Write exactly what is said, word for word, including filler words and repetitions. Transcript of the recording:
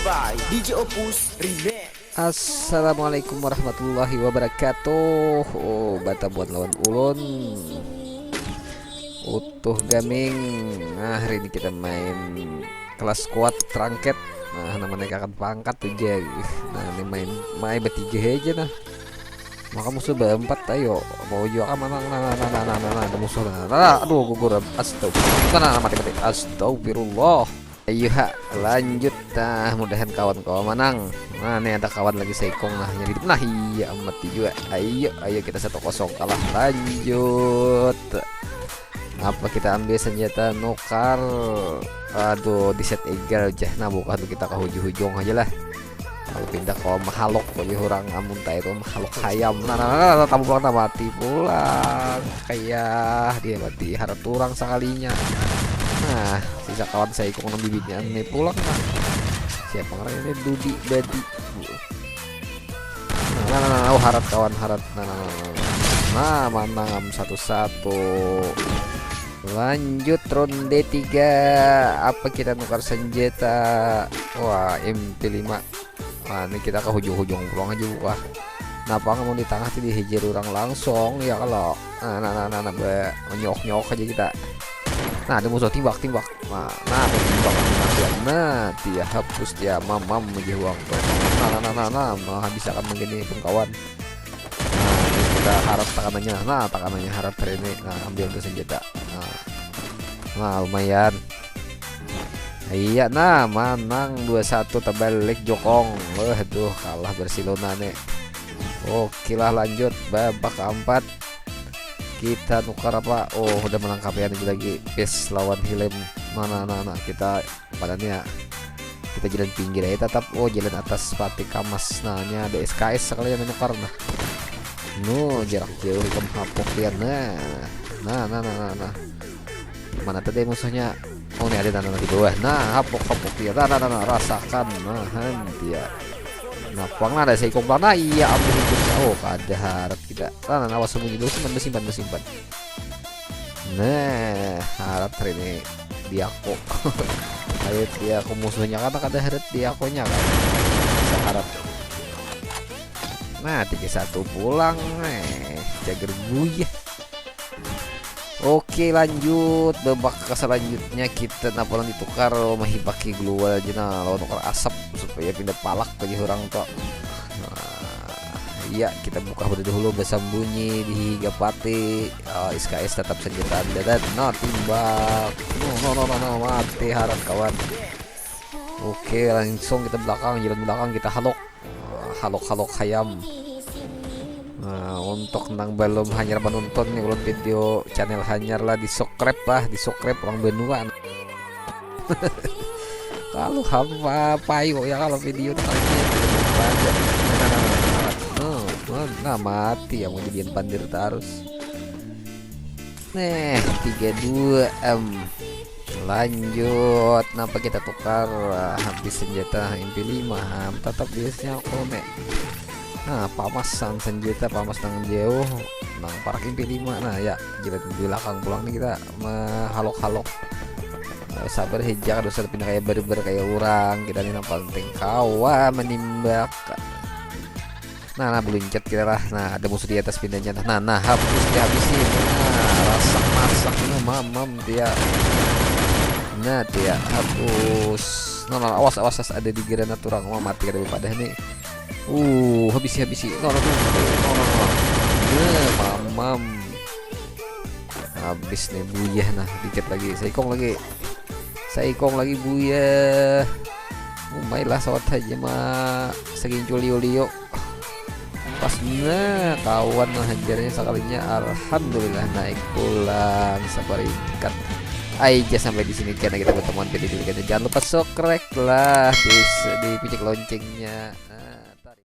By D J Opus Remix. Assalamualaikum warahmatullahi wabarakatuh. Oh, batamuan lawan ulun, Utuh Gaming. Nah, hari ini kita main kelas squad ranked. Nah, namanya akan pangkat tuh, Jay. Nah, ini main main bertiga aja nah. Maka musuh berempat, ayo. Mau juga kan menang. Nah, nah, nah, nah, nah, nah, nah, ada musuh. Nah, nah, nah, aduh, gugur. Astaga. Nah, nah, nah, mati, mati. Astagfirullah. Ayo, ha, lanjut. Nah, mudahan kawan-kawan menang. Nah, ini ada kawan lagi seikong nah, yang hidup. Nah, iya, mati juga. Ayo, ayo, kita satu kosong kalah. Lanjut. Apa kita ambil senjata nukar? Aduh, di set egal aja. Nah, bukan kita ke hujung-hujung aja lah. Kalau pindah ke mahalok aja orang amun tai itu mahalok hayam. Nah, nah, nah, nah, tamu pulang, nah, mati pulang. Kayak dia mati harap turang sekalinya. Nah, sisa kawan saya ikut nang bibitnya ini pulang nah. Siapa ngarannya ini? Dudi Dadi. Nah, nah, nah, nah, oh, harat kawan, harat. Nah, nah, nah, nah, nah. Nah, manang am satu-satu. Lanjut ronde tiga. Apa kita nukar senjata? Wah, M P lima. Nah, ini kita ke hujung-hujung pulang aja, wah. Napa kamu di tengah tuh dihajar orang langsung ya kalau. Nah, nah, nah, nah, nah, be-, menyok-nyok aja kita. Nah, ada musuh, timbak, timbak. Nah, nah, ada timbak, timbak ya. Nah, dia hapus dia mamam aja uang tuh. Nah, nah, nah, nah, nah, menghabiskan begini pun kawan. Nah, ini kita harap tekanannya. Nah, tekanannya harap hari ini. Nah, ambil tuh senjata. Nah. Nah, lumayan. Iya, nah, manang dua satu terbalik jokong. Waduh, kalah Barcelona nih. Oke lah, lanjut babak keempat. Kita nukar apa? Oh, udah menangkap ya ini lagi. Pes lawan Hilem. Nah, nah, nah, nah, kita pada nih ya. Kita jalan pinggir aja tetap. Oh, jalan atas Pati Kamas. Nah, ini ada S K S sekalian nukar nah. No, jarak jauh ikam hapok ya. Nah. Nah, nah, nah, nah, nah. Mana tadi musuhnya? Oh, ini ada tanah di bawah. Nah, hapok, hapok dia. Nah, nah, nah, nah, rasakan. Nah, han dia. Nah, pulang ada seikung pulang. Nah, iya, ambil hidupnya. Oh, kada harat kita. Nah, nah, nah, awas sembunyi dulu, simpan, simpan, simpan. Nah, harat hari ini diako. Ayo diako musuhnya, kata kada harat diakonya kan. Saharat. Nah, tiga satu pulang. Eh, jager buyah. Oke, lanjut babak selanjutnya kita napa nang ditukar, oh, mahibaki global aja nah, lawan tukar asap supaya pindah palak aja orang tuh. Nah, iya, kita buka udah dahulu bersembunyi di Higa Pati. Oh, S K S tetap senjata anda dan no timbak. No, no, no, no, no, mati harat kawan. Oke, langsung kita belakang, jalan belakang kita halok. Halok-halok hayam. Nah, untuk nang belum hanyar menonton nih ulun video channel hanyar lah, di subscribe lah, di subscribe orang benua. Kalau hampa payu ya kalau video terakhir banyak. Nah, nah, nah, nah, mati ya mau jadian pandir terus. Nah, tiga dua em. Lanjut, napa kita tukar? Ah, habis senjata M P lima, ah, tetap biasanya aku mek. Nah, pamasan senjata, pamas nang jauh, nang parak M P lima. Nah, ya, jalan di belakang pulang nih kita mehalok-halok. Eh, sabar hijak, dosa pindah kayak berber kayak orang. Kita nih nang penting kawa menimbak. Nah, nah, beluncet kita lah. Nah, ada musuh di atas pindahnya. Nah, nah, nah, hapus dia habisin. Nah, rasak masak. Nah, mamam dia. Nah, dia hapus. Nah, nah, awas, awas, awas, ada di granat orang. Wah, mati kada padah nih. Uh, habisi, habisi. Nah, nah, nah, nah, nah, nah. Nah, mamam. Habis nih buyah nah, dikit lagi. Seikong lagi. Seikong lagi buyah. Umai lah sawat aja mah sagincul liu-liu. Pas nah kawan menghajarnya sekalinya, alhamdulillah naik pulang seperingkat. Aja sampai di sini karena kita bertemuan video berikutnya. Jangan lupa subscribe lah di, di picik loncengnya.